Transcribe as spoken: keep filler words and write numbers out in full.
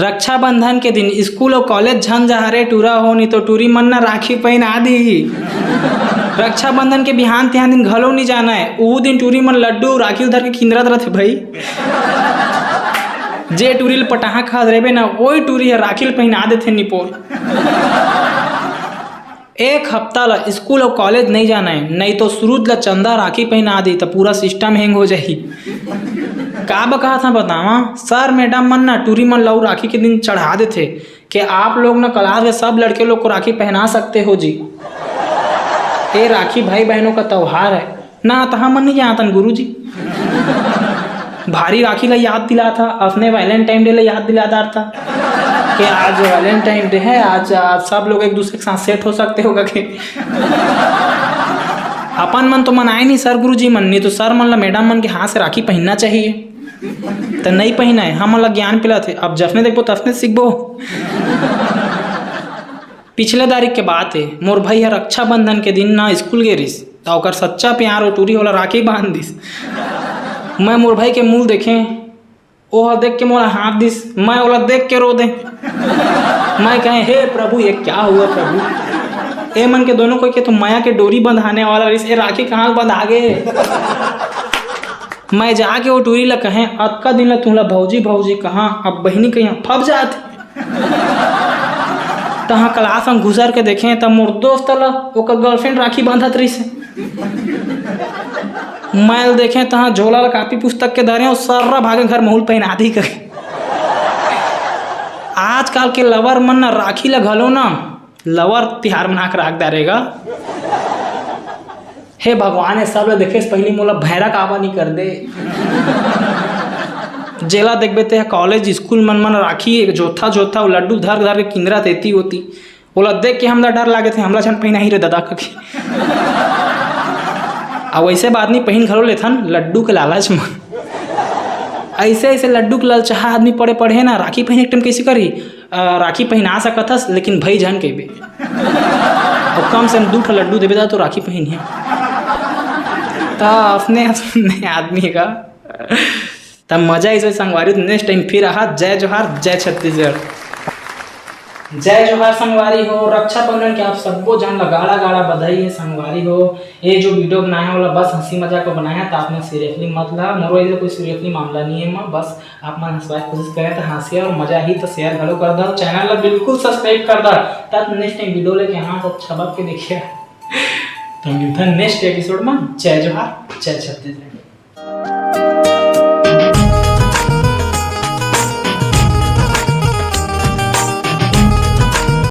रक्षाबंधन के दिन स्कूल अउ कॉलेज झन जा रे टूरा हो, नी तो टूरी मन न राखी पहिना दीही। रक्षाबंधन के बिहान तिहान दिन घलो नी जाना हे, उहू दिन टूरी मन लड्डू अउ राखी ल धर के किंदरत रथे भई। जे टूरी ल पटाहा खास रेबे ना, ओही टूरी ह राखी ल पहिना देथे निपोर। एक हफ्ता ल स्कूल अउ कॉलेज नइ जाना हे, नइ तो सुरुज ल चंदा राखी पहिना दी त पूरा सिस्टम हैंग हो जाही। का बकात ह बतावा, सर मैडम मन ना टूरी मन ल अउ राखी के दिन चढ़ा देथे कि आप लोग ना क्लास के सब लड़के लोग को राखी पहना सकते हो जी। ये राखी भाई बहनों का त्योहार है ना, त हमन नहीं जानतन गुरुजी। भारी राखी ला याद दिलात ह, अपने वैलेंटाइन डे ला याद दिला डारत ह कि आज वैलेंटाइन डे है, आज आप सब लोग एक दूसरे के साथ सेट हो सकते हो करके। अपन मन तो मनाए नहीं सर गुरुजी मन, नहीं तो सर मन ला मैडम मन के हाथ से राखी पहनना चाहिए। त नहीं पहनाए, हमन ला ज्ञान पिलाथे। अब जसने देखबो तसने सीखबो। पिछले तारीख के बात हे, मोर भाई ह रक्षाबंधन के दिन ना स्कूल गे रिस, त ओकर सच्चा प्यार ओ टूरी ओला राखी बांध दिस। मैं मोर भाई के मुंह देखे, ओह देख के मोला हाँस दिस, मैं ओला देख के रो दे। मैं कहे, "हे प्रभु, ये क्या हुआ प्रभु?" ए मन के दोनों कोई के तो मया के डोरी बंधाने वाला रिस, ए राखी कहाँ बंधा गे? मैं जाके ओ टूरी ला कहे, "अतका दिन ला तुमला भौजी भौजी कहा, अब बहिनी कहिया फप जात।" तहाँ क्लास में घुसर के देखे त मोर दोस्त ला ओकर गर्लफ्रेंड राखी बांधत रहिस। मैं देखे तहाँ झोला ला कापी पुस्तक के धरे अउ सर्रा भागे घर महूल पहना दी कहे। आजकल के लवर मन ना राखी ला घलो ना लवर तिहार मना के राख डारेगा। हे भगवान, ये सब ल देखे से पहिली मोला भैरा काबा नहीं कर दे। जेला देखबे ते कॉलेज स्कूल मन मन राखी एक जोथा जोथा अउ लड्डू धर धर के किंदरा तेती होती, ओला देख के हमला डर लागे थे, हमला झन पहिना ही रे दादा कखे। अब वैसे बात नहीं, पहिन घलो लेथन लड्डू के लालच में। ऐसे ऐसे लड्डू के ललचाहा आदमी पड़े पड़े है ना, राखी पहिने के टाइम कैसे करी? अ, राखी पहिना सकत हस, लेकिन भई झन कहिबे। अउ कम से कम दू ठो लड्डू देबे त तो राखी पहिनिया। त अपने, अपने आदमी का। त मजा ऐसे संगवारी, नेक्स्ट टाइम फिर आहा। जय जोहार, जय छत्तीसगढ़। जय जोहार संगवारी हो, रक्षाबंधन के आप सबो झन ला गाड़ा गाड़ा बधाई है संगवारी हो। ये जो वीडियो बनाया वाला बस हंसी मजाक को बनाया, तो आप मन सीरियसली मत ला। मोरो ऐसे कोई सीरियसली मामला नहीं है, मैं बस आप मन हंसवाए के कोशिश करें तो हंसी और मजा ही। तो शेयर घलो कर दो, चैनल ला बिल्कुल सब्सक्राइब कर दो, तब नेक्स्ट टाइम वीडियो लेके हाँ तो छबक के देखिए। तो मिलते हैं नेक्स्ट एपिसोड में। जय जोहार, जय छत्तीसगढ़।